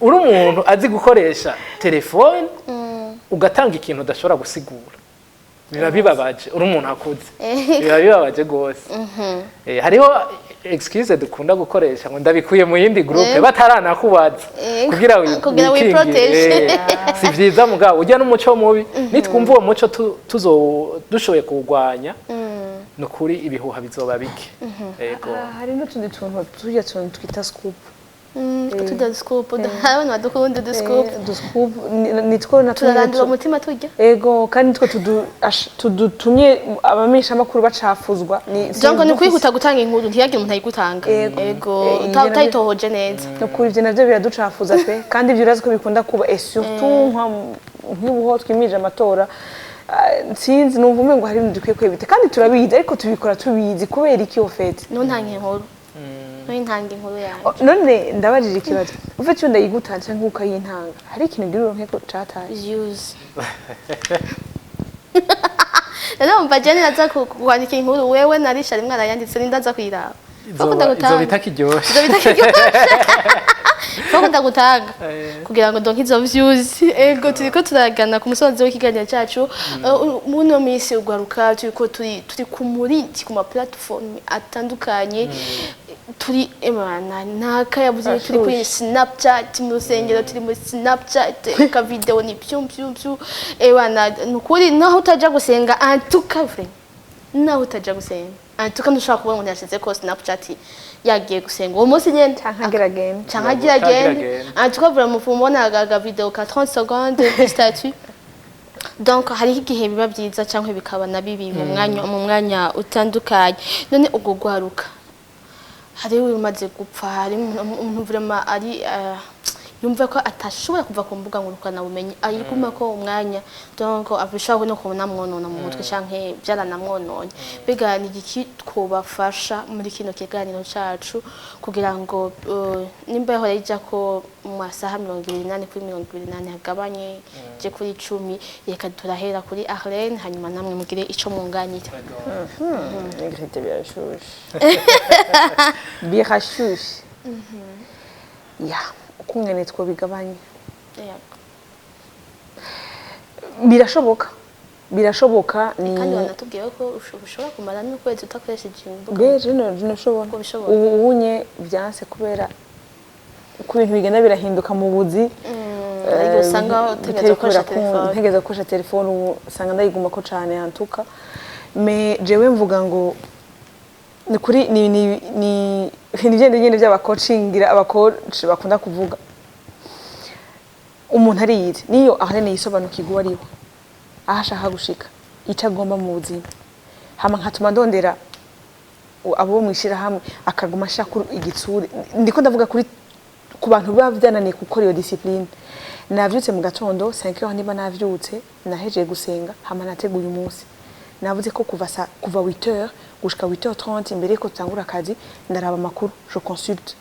uri umuntu azi gukoresha telefone ugatanga ikintu udashobora gusigura. Biba bibabaje, uri umuntu akuze, biba bibabaje gose. Hariho excuse dukunda gukoresha ngo ndabikuye mu yindi groupe, bataranakubaza, kugira Kugira wikingire. wiprotege. Si vyiza, mugabo ujya n'umuco mubi. Nitwumva uwo muco tuzo dushoboye kuwugwanya, ni ukuri ibihuha bizoba bike. Yego. Hari n'utundi tuntu, tujya tuntu twita scoop. Turya scoop, abana badukunda uduscoop. Uduscoop nitwo natwo. Turarandura umutima turya. Ego, kandi nitwo tudutumye abamenyeshamakuru bacafuzwa ni Donc ni kwihuta gutanga inkuru, ntiyagire umuntu ayigutanga. Ego. Ego. Ivyo Utayitohoje neza. No kuri ivyo navyo biraducafuza pe, kandi ivyo urazi ko bikunda kuba, et surtout nk'ubuho twimirije amatora. Sinzi, numva umengo hari ibintu dukwiye kwebita, kandi turabizi, ariko tubikora tubizi. Kubera iki au fait? Ntuntange inkuru, ntuntange inkuru yanjye. Oh, none ndabajije ikibazo: ufite iyo ndayigutanze canke ukayintanga, hari ikintu ugira uronke ko cataye? Views. Rero umva, jene naza kwandika inkuru, wewe na Richard mwarayanditse, nindaza kuyiraba. Bakunda izoba gutanga. itakiryoshe. Izo bitakiryoshe. Bakunda gutanga kugira ngo donke izo views. Ego, turiko turagana ku musozo w'ikiganiro cyacu. Muno minsi ugwaruka turiko turi ku murindi ku ma platform atandukanye, turi emana naka yavuze, turi kuri Snapchat, mu rusengero turi muri Snapchat, ka video ni pyu pyu pyu. Ewana, nukuri naho utaja gusenga, en tout cas vrai, naho utaja gusenga, en tout cas ntushobora kubona umuntu yashize ko Snapchat yagiye gusenga uwo munsi nyene. Canke agira agende. Canke agira Canke agira agende. agende. En tout cas vraiment mubona aga video ka 30 secondes de statut. Donc hariho igihe biba byiza cyangwa bikaba na bibi mu mwanya utandukanye. None ubwo gwaruka, hariho umaze gupfa, hari umuntu vraiment ari yumva ko atashobora kuva ku mbuga ngurukanabumenyi, ayiguma ko umwanya, donc abishobora no kubona mwonona mu mutwe canke byaranamwononye. Mbega ni igiki twobafasha muri kino kiganiro cacu kugira ngo nimba yahora ija ko mu masaha 24 kuri 24 hagabanye je kuri 10? Reka turahera kuri Arlene, hanyuma namwe mugire ico mwunganira. Negrete, birashushe, birashushe ya ukungene twobigabanya. Yego. Birashoboka, birashoboka ni Kandi wanatubwiye ko ushobora kumara n'ukwezi udakoresheje imbuga. Beje nashobora. Ko bishoboka. Ubu unye byanse kubera uko ibintu bigenda birahinduka mu buzi. Hari igihe usanga utegereza gukoresha telefone. Ntegereza gukoresha telefone, ubu usanga ndayigumako cane yantuka. Mais jewe mvuga ngo ni kuri ni byende nyene by'abacoachingira, abacoach bakunda kuvuga. Umuntu ariyizi, niyo ahanini yisobanukirwa uwo ari we, aho ashaka gushika, icyo agomba mu buzima, hama nkatuma ndondera abo mwishirahamwe, akaguma ashaka igitsure. Ndiko ndavuga kuri ku bantu biba byananiye gukora iyo discipline. Navyutse mu gatondo 5 heures, niba navyutse nahejeje gusenga, hama nateguye umunsi, navuze ko kuva 8 heures gushika 8h30, imbere yuko tutangura akazi, ndaraba amakuru, je consulte.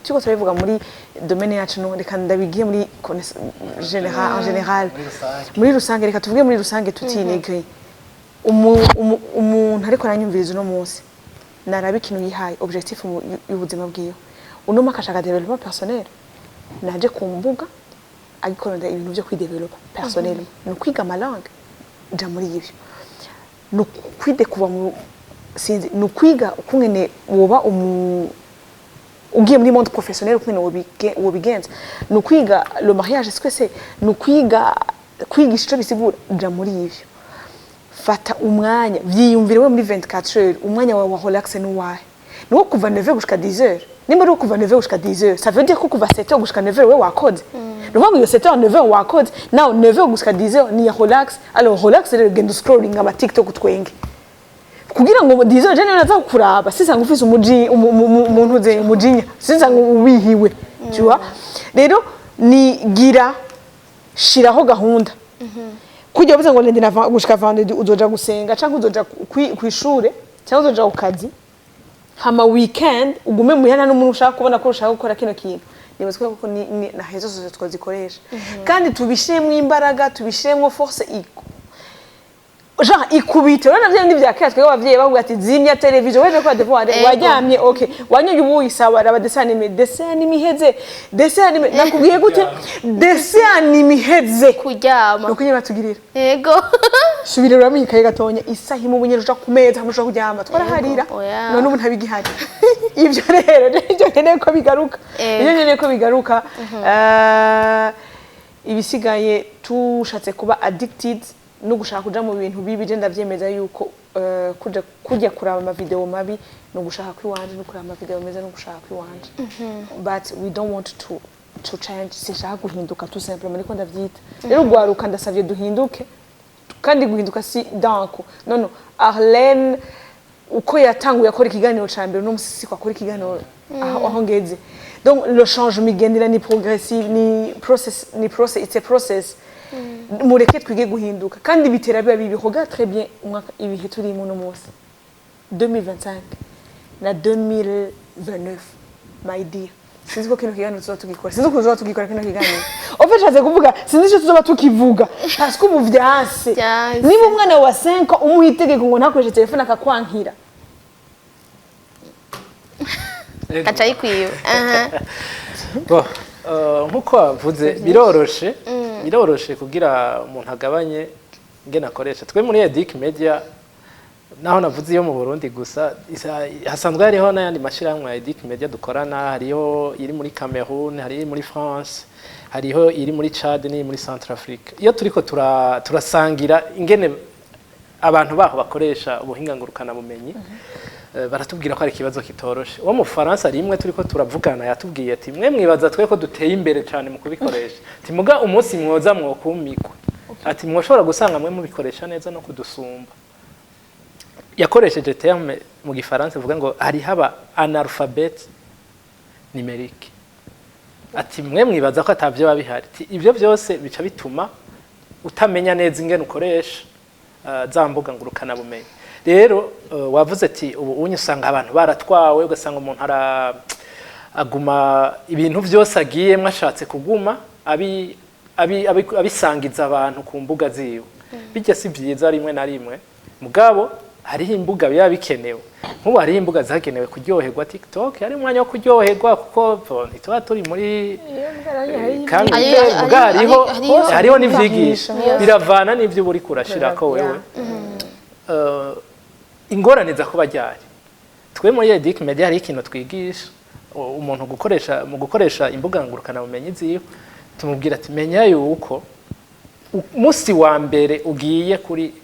Turiko turabivuga muri domaine yacu, no reka ndabigiye muri en général. Muri rusange. Muri rusange, reka tuvuge muri rusange tutinegre. Umuntu ariko aranyumviriza uno munsi, naraba ikintu yihaye objectif y'ubuzima bwiwe. Uno mwaka ashaka développement personnel, naje ku mbuga agikorera ibintu byo kwidevelopa personnellement. Ni ukwiga amalangue, ja muri ivyo. Ni ukwidekuva mu, sinzi, ni ukwiga ukungene woba ugiye muri monde professionnel, ukungene wobigenza. Ni ukwiga le mariage, est-ce que c'est, ni ukwiga kwigisha ico bisigura, ja muri ivyo. Fata umwanya, vyiyumvire we muri 24 heures, umwanya wawe wa relax ni uwahe? Ni wo kuva 9h gushika 10h? Nimba ari uwo kuva 9h gushika 10h, ça veut dire ko kuva 7h gushika 9h we wakoze. Ni ukuvuga ngo iyo 7h 9h wakoze, nawe 9h gushika 10h ni ya relax. Alors relax rero, genda scrolling ama TikTok, twenge, kugira ngo 10h je naza kuraba sisanga ufise umuji umuntu uze umujinya, sisanga ubihiwe, tu vois. Rero ni gira shiraho gahunda kujya uvuze ngo lundi na gushika vendredi uzoja gusenga, canke uzoja kw'ishure, canke uzoja ku kazi, hama weekend ugume muhira n'umuntu ushaka kubona ko ushaka gukora kino kintu. Nibaza ko ni na réseaux sociaux twazikoresha kandi tubishiremo imbaraga, tubishiremo force, genre ikubite. Urabona bya bindi vya kera twebwe abavyeyi bavuga ati: "Zimya televiziyo weje kwa devoir." Ego. Waryamye, okay, wanyoye ubuyi, sawa, raba dessin animé. Dessin animé iheze, dessin animé nakubwiye gute? Dessin animé iheze. Kuryama. Nuko nyine batugirira. Yego. Subira uramikaye gatonya, isaha imwe ubunyene uja ku meza, hamwe ushobora kuryama. Twaraharira. Oya. None ubu ntabigihari ivyo. Rero nivyo nkeneye ko bigaruka. Ego. Nivyo nkeneye ko bigaruka. Ibisigaye, tushatse kuba addicted no gushaka kuja mu bintu bibi, je ndavyemeza yuko Kuja kujya kuraba amavideo mabi no gushaka kwiwanje, no kuraba amavideo meza no gushaka kwiwanje, but we don't want to change. Sinshaka guhinduka, tout simplement, niko ndavyita. Rero ugwaruka, ndasavye duhinduke, kandi guhinduka si danko no Arlene uko yatanguye akora ikiganiro ca mbere, uno musi siko akora ikiganiro aho ngeze. Donc le changement igendera ni progressive, ni process, ni process, it's a process. Mureke twige guhinduka, kandi bitera biba bibi. Regarde très bien umwaka, ibihe turimo uno munsi, 2025 na 2029, my dear, sinzi ko kino kiganiro tuzoba tugikora, sinzi ko tuzoba tugikora kino kiganiro. En fait, nshatse kuvuga, sinzi icyo tuzoba tukivuga, parce que ubu vyanse. Vyanse. Niba umwana wa 5 umuha itegeko ngo ntakoreshe telefone, akakwankira. Kaca yikwiwe, aha. Bo, nkuko wavuze, biroroshe kugira umuntu agabanye ingene akoresha. Twe muri Edic Media, naho navuze iyo mu Burundi gusa, hasanzwe hariho n'ayandi mashyirahamwe ya Edic Media dukorana. Hariho iri muri Cameroon, hari iri muri France, hariho iri muri Chad n'iri muri Centrafrique. Iyo turiko turasangira ingene abantu baho bakoresha ubuhinga ngurukana bumenyi, baratubwira ko ari ikibazo kitoroshe. Uwo mu Faransa rimwe turiko turavugana yatubwiye ati: "Mwe mwibaza twe ko duteye imbere cyane mu kubikoresha," ati "muga umunsi mwoza mwokumikwa," ati "mwoshobora gusanga mwe mubikoresha neza no kudusumba." Yakoresheje terme mu gifaransa ivuga ngo hariho aba analphabète numérique. Ati: "Mwe mwibaza ko atavyo biba bihari." Ati: "Ibyo byose bica bituma utamenya neza ingene ukoresha za mbuga ngurukana bumenyi." Rero wavuze ati ubu unye usanga abantu baratwawe, ugasanga umuntu ara aguma ibintu byose agiyemwo ashatse kuguma abisangiza abantu ku mbuga ziwe. Bijya si byiza rimwe na rimwe, mugabo hariho imbuga biba bikenewe. Nk'ubu hariho imbuga zagenewe kuryoherwa, TikTok hari umwanya wo kuryoherwa, kuko bo, ntituba turi muri kandi muga hariho hariho n'ivyigisha. Biravana n'ivyo uba uriko urashirako wewe. Ingorane za kuba ryari, twe muri Edic Media hariho ikintu twigisha umuntu gukoresha, mu gukoresha imbuga ngurukanabumenyi ziwe. Tumubwira ati: "Menya yuko umunsi wa mbere ugiye kuri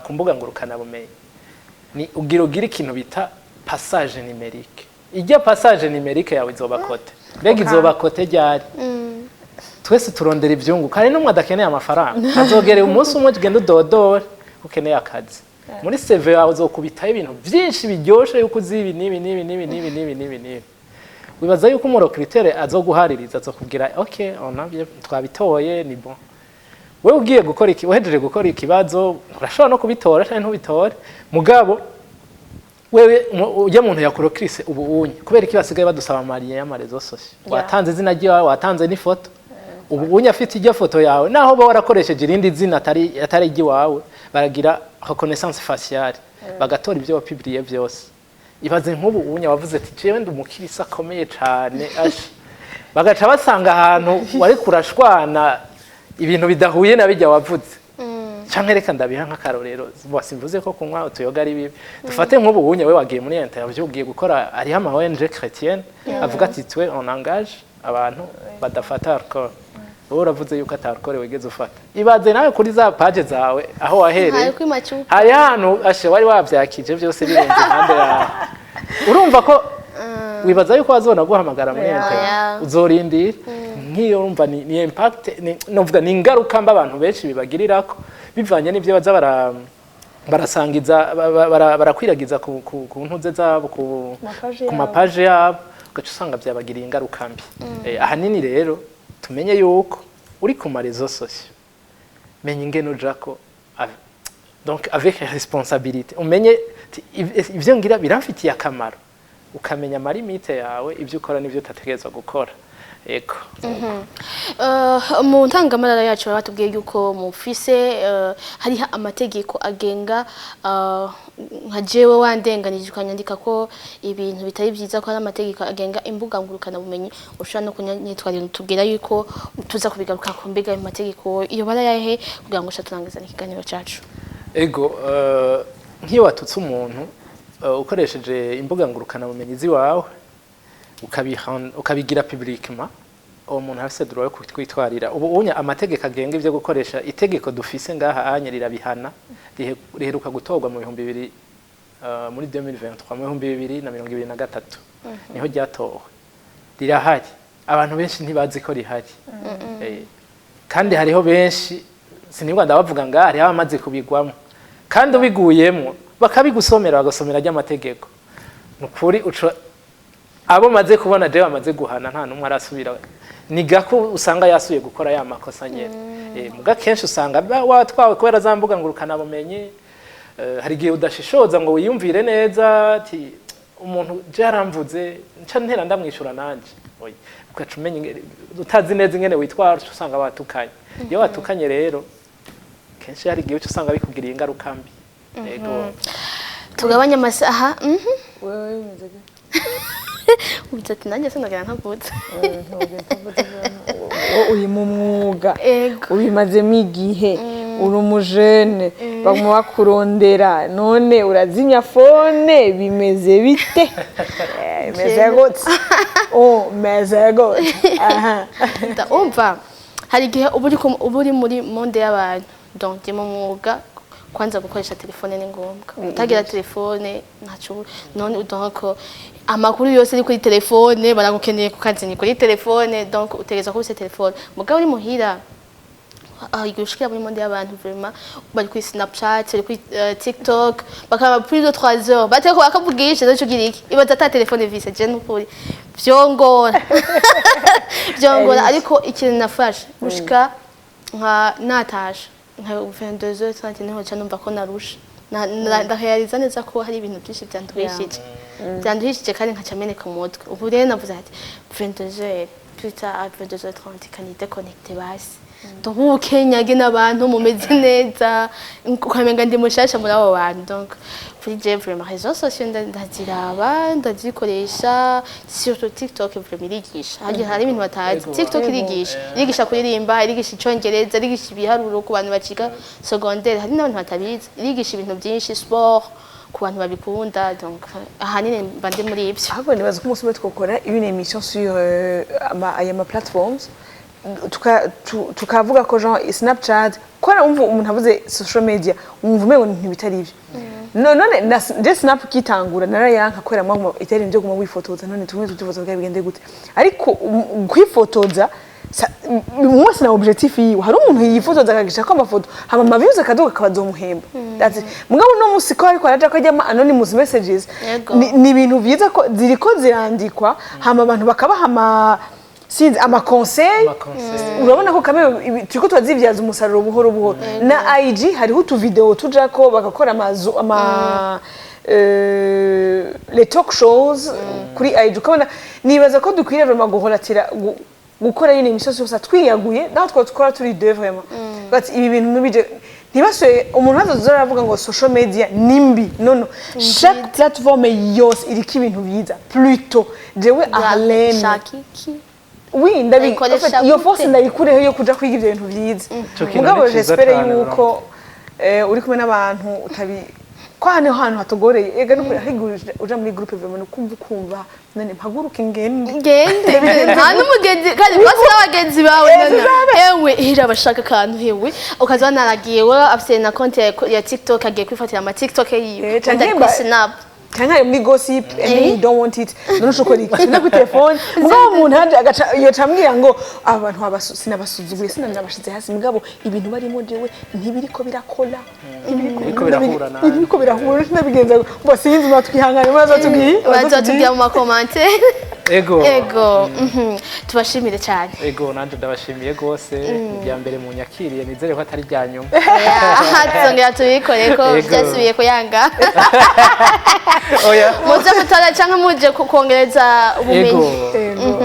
ku mbuga ngurukanabumenyi ni ugira ikintu bita passage numérique. Ijya passage numérique yawe izoba cotée. Mbega izoba cotée ryari?" Twese turondera ivyunguka, hari n'umwe adakeneye amafaranga? Azogere umunsi umwe ugenda udodore ukeneye akazi, muri CV yawe uzokubitaho ibintu byinshi biryoshe yuko uzi ibi n'ibi n'ibi n'ibi n'ibi n'ibi n'ibi n'ibi. Wibaza yuko umu recruteur azoguhaririza, azokubwira: "Ok, on a bien, twabitoye, ni bon." Wewe ugiye gukora iki, uhejeje gukora ikibazo, urashobora no kubitora canke ntubitore. Mugabo wewe ujya muntu yakurecruté ubu unye, kubera iki basigaye badusaba ama liens y'ama réseaux sociaux? Watanze izina ryawe, watanze n'ifoto. Ubu unye afite ijya foto yawe, naho ba warakoresheje irindi zina atari iry'iwawe, baragira reconnaissance faciale, bagatora ibyo wapublié byose. Ibaze nk'ubu unye wavuze ati: "Jewe ndi umukirisi akomeye cane," asha bagaca basanga ahantu wari kurashwana ibintu bidahuye na bijya wavuze. Canke reka ndabiha nk'akarorero, bo simvuze ko kunywa utuyoga ari bibi. Dufate nk'ubu unye we wagiye muri interview, ugiye gukora, hariho ama ONG chrétienne avuga ati: "Twe on engage abantu badafata alcool." Wowe uravuze yuko ata alcool wigeze ufata. Ibaze nawe kuri za page zawe aho wahereye Hariko imacupa. Hari ahantu ashe wari wavyakije byose birunze impande yawe. Urumva ko wibaza yuko bazona guhamagara muri interview? Uzorindira nk'iyo. Urumva ni impact, novuga ni ingaruka mba abantu benshi bibagirirako bivanye n'ivyo baza barasangiza, barakwiragiza ku ntuze zabo, ku mapaje ku yabo. Mapaje yabo, ugaca usanga byabagiriye ingaruka mbi. Ahanini rero tumenye yuko uri ku ma réseaux sociaux, menya ingene ujako donc avec responsabilité, umenye ti ivyo ngira biramfitiye akamaro, ukamenya ama limites yawe, ibyo ukora n'ibyo utategerezwa gukora. Ego. Mu ntangamarara yacu baba batubwiye yuko mufise hariho amategeko agenga nka jewe wandenganije ukanyandika ko ibintu bitari byiza, ko hari amategeko agenga imbuga ngurukana bumenyi, ushobora no kunyitwarira. Tubwira yuko tuza kubigaruka ku mbega ayo mategeko iyo barayahe, kugira ngo ushobore turangiza ikiganiro cacu. Ego, nk'iyo watutse umuntu ukoresheje imbuga ngurukana bumenyi ziwawe, ukabigira publiquement. Uwo muntu afise droit yo kwitwarira. Ubu unya amategeko agenga ivyo gukoresha, itegeko dufise ngaha anye rirabihana, riheruka gutorwa mu 2000, muri 2023, mu 2023 niho ryatowe. Rirahari, abantu benshi ntibazi ko rihari. Kandi hariho benshi, sinibwa ndabavuga ngaha, hariho abamaze kubigwamo, kandi ubiguyemwo bakabigusomera, bagasomera ry'amategeko, nukuri uca abo maze kubona jewe bamaze guhana, nta n'umwe arasubira. Ni gako usanga yasubiye gukora ya makosa nyene. Muga kenshi usanga watwawe kubera za mbuga ngurukana bumenyi. Hari igihe udashishoza ngo wiyumvire neza ati umuntu je yaramvuze, nca ntera ndamwishura nanje. Oya, ugaca umenya utazi neza ingene witwara, uca usanga watukanye. Iyo watukanye rero, kenshi hari igihe uca usanga bikugiriye ingaruka mbi. Ego. Tugabanye amasaha. Wewe bimeze gute? Ubu ati nanjye sinagera ntavutse. Wowe uri mu mwuga, Ego. ubimazemo igihe, uri umujene, baguma bakurondera, none urazimya phone, bimeze bite? Bimeze gute? Oh, meze gute? Aha. Umva, hari igihe uba uri muri monde y'abantu. Donc ndi mu mwuga, kwanza gukoresha telefone ni ngombwa. Utagira telefone ntaco. None donc amakuru yose ari kuri telefone, baragukeneye ku kazi ni kuri telefone, donc utegerezwa kuba ufise telefone. Mugabo uri muhira, igihe ushikira muri monde y'abantu, vraiment bari kuri Snapchat, bari kuri TikTok, bakaba plus de 3 heures bateko bakavugisha. Nicyo ugira iki? Ibaza ata telefone vise, je nukuri vyongora, vyongora. Ariko ikintu nafashe, gushika nka natasha nka 22h30, niho nca numva ko narusha. Ndarealiza neza ko hari ibintu byinshi byanduhishije kandi nkaca meneka umutwe. Ubu rero navuze ati 22h, plus tard 22h30, kani déconnecte basi, nduhuke, nyage n'abantu mumeze neza, ukamenga ndi mushasha muri abo bantu. Donc kuri je vraiment réseaux sociaux ndaziraba, ndazikoresha, surtout TikTok. Vraiment irigisha, hari ibintu batazi. TikTok irigisha kuririmba, irigisha icongereza, irigisha ibiharuro ku bantu baciga secondaire, hari n'abantu batabizi, irigisha ibintu byinshi, sport ku bantu babikunda. Donc ahanini mba ndi muri ivyo. Ahubwo nibaza ko umunsi umwe twakora une émission sur aya ma platforms, tukavuga ko genre Snapchat, ko umva umuntu avuze social media umva umengo ntibitari ivyo. None je Snap kitangura narayanka kubera mwaguma itari ibyo guma wifotoza. None tumwe tutifotoza kugira bigende gute? Ariko kwifotoza umwe wese na objectif yiwe. Hari umuntu yifotoza akagisha ko amafoto, hama ama views akaduga, akabazomuhemba. That's it. Mugabo uno musi ko ariko araja ko ajyamo anonymous messages, ni ibintu byiza ko ziriko zirandikwa, hama abantu bakabaha ama, sinzi, ama conseil. Ama conseil. Urabona ko kamwe turiko turazibyaza umusaruro buhoro buhoro. Na IG hariho utuvideo tujako, bagakora amazu ama les talk shows kuri IG ukabona. Nibaza ko dukwiriye vraiment guhoratira gukora yino émission yose twiyaguye, naho twaba tukora turi deux. Vraiment, but ibi bintu ntibije, ntibasuye umuntu azoza aravuga ngo social media ni mbi. No, chaque plateforme yose iriko ibintu biza. Plutôt jewe ahalene Shaka iki? Oui, ndabi Ayikoresha en fait, iyo gute? force ndayikureho yo kuja kwiga ivyo bintu vyiza. Ico kintu Mugabo ni ciza j'espère cane. yuko uri kumwe n'abantu utabi ko hano hantu hatugoreye. Ega no uja uja muri groupe, vraiment ukumva ukumva none mpaguruke ngende? Ngende, nta n'umugenzi, kandi bose n'abagenzi bawe. None ewe hira bashaka akantu, hewe ukaza naragiye, we afise na konti ya TikTok, agiye kwifatira ama TikTok yiwe, canke undi ari kuri Snap. Canke ari muri gossip and you don't want it. None ushobora iki? Nda kuri telefone. Mugabo umuntu haje agaca yoca ambwira ngo aba bantu sinabasuzuguye, sinanabashize hasi, mugabo ibintu barimo jewe ntibiriko birakora. Ntibiriko birahura nanje. Ntibiriko birahura, sinabigenza ngo sinzi. Mwatwihangane, murazatubwiye. Bazatubwira mu ma commentaires. Ego. Ego, tubashimire cyane. Ego, nanje ndabashimiye rwose. Irya mbere mu nyakiriye, nizere ko atari irya nyuma. Tuzongera tubikore ko Ego. byasubiye kuyanga. Oya. Muze mutora cyangwa muje kongereza ubumenyi. Ego.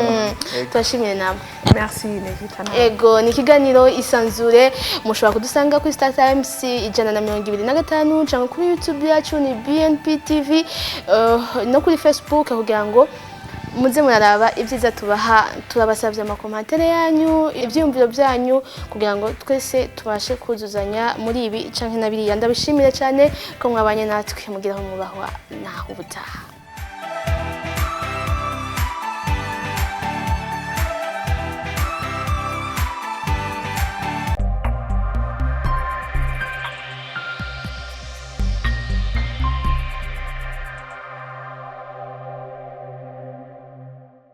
Tubashimire namwe. Merci, Negita. Ego, ni ikiganiro Isanzure. Mushobora kudusanga kuri Star Times 125 cyangwa kuri YouTube yacu ni BNP TV, no kuri Facebook, kugira ngo muze muraraba ibyiza tubaha. Turabasabye ama commentaires yanyu, ibyiyumviro byanyu, kugira ngo twese tubashe kuzuzanya muri ibi canke na biriya. Ndabishimire cyane ko mwabanye natwe. Mugiraho mubahwa, naho ubutaha.